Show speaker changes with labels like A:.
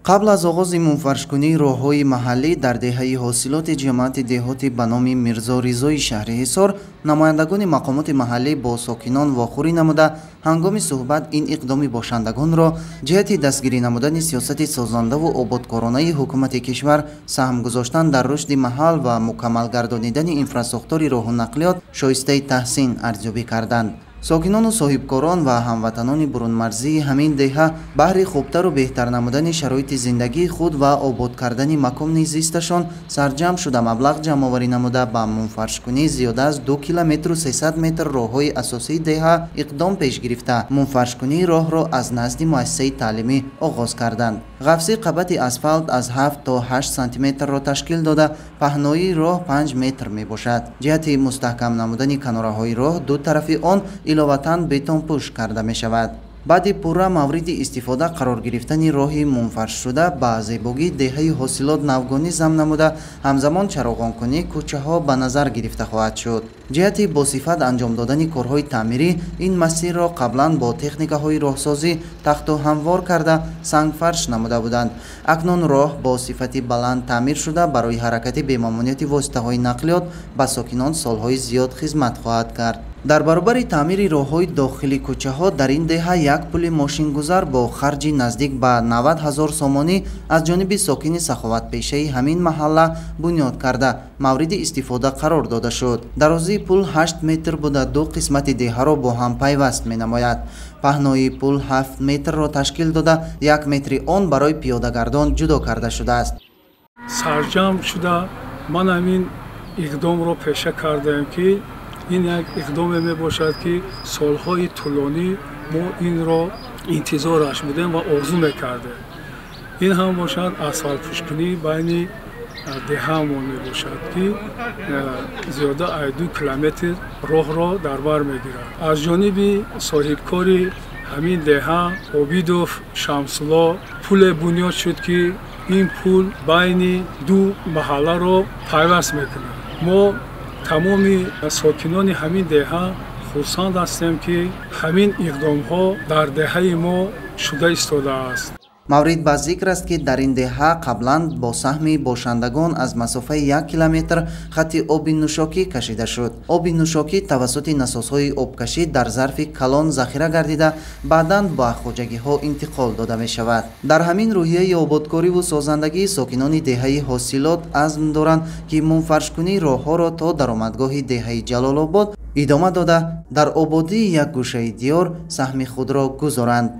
A: Қабл аз оғози мунфаршкунии роҳҳои маҳаллӣ дар деҳаи Ҳосилоти ҷамоати деҳоти ба номи Мирзо Ризои шаҳри Ҳисор намояндагони мақомоти маҳаллӣ бо сокинон вохӯрӣ намуда, ҳангоми суҳбат ин иқдоми бошандагонро ҷиҳати дастгирӣ намудани сиёсати созандаву ободкоронаи ҳукумати кишвар, саҳм гузоштан дар рушди маҳал ва мукаммал гардонидани инфрасохтори роҳу нақлиёт шоистаи таҳсин арзёбӣ карданд. Сокинону соҳибкорон ва ҳамватанони бурунмарзии ҳамин деҳа баҳри хубтару беҳтар намудани шароити зиндагии худ ва обод кардани макони зисташон сарҷамъ шуда, маблағ ҷамъоварӣ намуда, ба мунфаршкунии зиёда аз 2 километру 300 метр роҳҳои асосии деҳа иқдом пеш гирифта, мунфаршкунии роҳро аз назди муассисаи таълимӣ оғоз карданд. Ғафси қабати асфалт аз 7 то 8 сантиметрро ташкил дода, паҳноии роҳ 5 метр мебошад. Ҷиҳати мустаҳкам намудани канораҳои роҳ ду тарафи он иловатан бетонпӯш карда мешавад. Баъди пурра мавриди истифода қарор гирифтани роҳи мунфаршшуда ба зебогии деҳаи Ҳосилот навгонӣ зам намуда, ҳамзамон чароғонкунии кӯчаҳо ба назар гирифта хоҳад шуд. Ҷиҳати босифат анҷом додани корҳои таъмирӣ ин масирро қаблан бо техникаҳои роҳсозӣ тахту ҳамвор карда, сангфарш намуда буданд. Акнун роҳ бо сифати баланд таъмир шуда, барои ҳаракати бемамониати воситаҳои нақлиёт ба сокинон солҳои зиёд хизмат хоҳад кард. Дар баробари таъмири роҳҳои дохили кӯчаҳо дар ин деҳа як пули мошингузар бо харҷи наздик ба 90 ҳазор сомонӣ аз ҷониби сокини саховатпешаи ҳамин маҳалла бунёд карда, мавриди истифода қарор дода шуд. Дарозии пул 8 метр буда, ду қисмати деҳаро бо ҳам пайваст менамояд. Паҳноии пул 7 метрро ташкил дода, 1 метри он барои пиёдагардон ҷудо карда шудааст.
B: Сарҷамъ шуда ман ҳамин иқдомро пеша кардаем, ки ин як иқдоме мебошад, ки солҳои тӯлонӣ мо инро интизораш будем ва орзу мекардем. Ин ҳам бошад асфалтпӯшкунӣ байни деҳаамон мебошад, ки зиёда аз 2 километр роҳро дар бар мегирад. Аз ҷониби соҳибкори ҳамин деҳа Обидов Шамсулло пуле бунёд шуд, ки ин пул байни ду маҳалларо пайваст мекунад. Мо тамоми сокинони ҳамин деҳа хурсанд ҳастем, ки ҳамин иқдомҳо дар деҳаи мо шуда истодааст.
A: Маврид ба зикр аст, ки дар ин деҳа қаблан бо саҳми бошандагон аз масофаи 1 километр хати оби нӯшокӣ кашида шуд. Оби нӯшокӣ тавассути насосҳои обкашӣ дар зарфи калон захира гардида, баъдан ба хоҷагиҳо интиқол дода мешавад. Дар ҳамин рӯҳияи ободкориву созандагӣ сокинони деҳаи Ҳосилот азм доранд, ки мунфаршкунии роҳҳоро то даромадгоҳи деҳаи Ҷалолобод идома дода, дар ободии як гӯшаи диёр саҳми худро гузоранд.